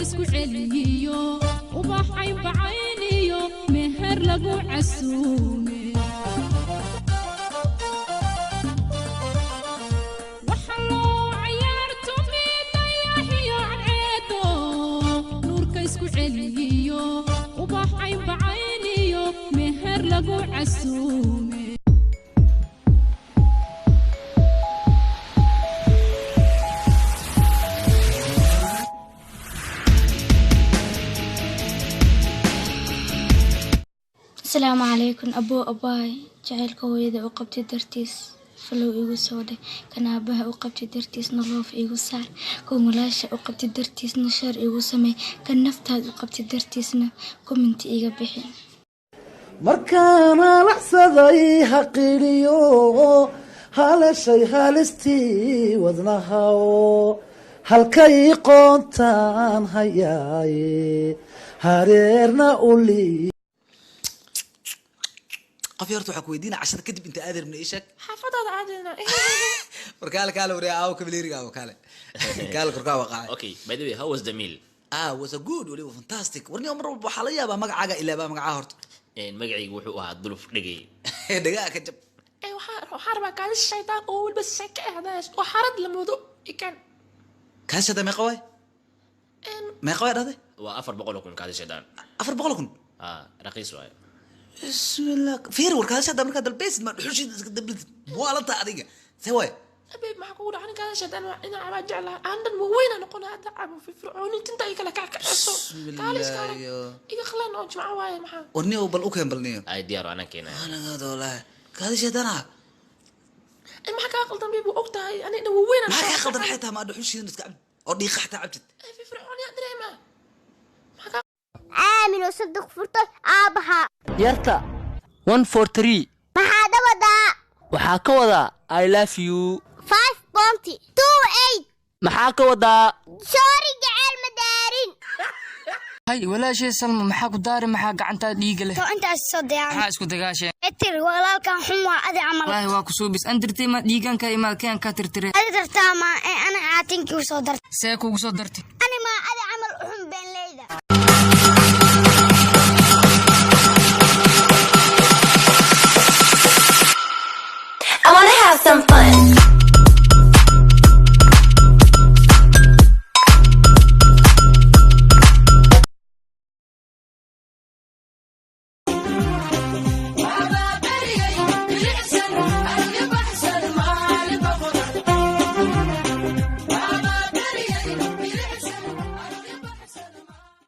Isku celiyiyo ubax caynbacayniyo meher lagu casuume. Waxa loo cayaartumi dayaxiyo cadceedo, nuurka isku celiyiyo ubax caynbacayniyo meher lagu casuume. Asalaamu calaykum, aboo, abaay. Jacaylka hooyada u qabtay dartiis follow igu soo dheh, kan aabaha u qabtay dartiisna love igu saar, kan walaasha u qabtay dartiisna share igu samee, kan naftaada u qabtay dartiisna comment iga bixi. Markaan halacsaday haqiiliyo haleshay halistii wadnahaw, halkay qoontaan hayaaye hareerna uli. Qof horta waxaa ku weydiina, cashada kadib inta aadi rabna, ii sheeg. Xaafadaada aadayna. War kaale, kaale, wariya aawo kabaleriga, aawo, kaale, kaale, korkaa waqaacay. Okay, by the way, how was the meal? Ah, was a good, waliba fantastic. Warniyo, mar walba waxaa la yaabaa magacaaga ilaabaa magacaa horta. Magacaygu wuxuu ahaa Duluf Dhegey. Dhagaa ka jab. Waxaa rabaa kaadi shaydaan oo weliba seke ah hadaas oo xarad la moodo ikan. Kaashada meeqa waay? Meeqa waay dhahday? Waa 400,000 kaadi shaydaan. 400,000? Ah, raqiis waaye. Bismillah, fiir, war kaashada markaa dalbaysid ma dhuxushiida iska dablid muwaalanta adiga see waay? Abe, maxaa kugu dhaca? Kaadi shaydaan waa inaa cabaa jeclaha aan dhan waaweyna noqona hadda cabo, firfircooni tinta ay kala kackaceyso, kaali iska arag. Iga qaleen oo jimco waaye, maxaa? Warniyo, bal u keen, bal niyo. Ay, diyaar, anaan keenaya. Anagaada wallaahi kaadi shaydaan ah. Maxaa kaa qaldan babe? Waa og tahay ani dhan waaweyna. Maxaa kaa qaldan? Xataa ma dhuxushiida iska cabdid oo dhiiqa xataa cabtid. Firfircooniyaa dareema, maxaa kaa Aamino saddux furto aabbaha. Yarta 143. Maxaa dhawadaa? Waxaa ka wadaa "I love you". 5.28. Maxaa ka wadaa? Sorry, jaceyl madaarin. Hay, walaashay Salma, maxaa ku daari? Maxaa gacantaa dhiiga leh? To intaas soo dayaan. Maxaa isku dagaasheen? Etir walaalkan xun waa adi camal. Wallaahi waa ku suubis andirtay, ma dhiiganka imaad keen ka tirtire. Adi dartaa ma ee ana caatinkii u soo dartay. See kugu soo dartay?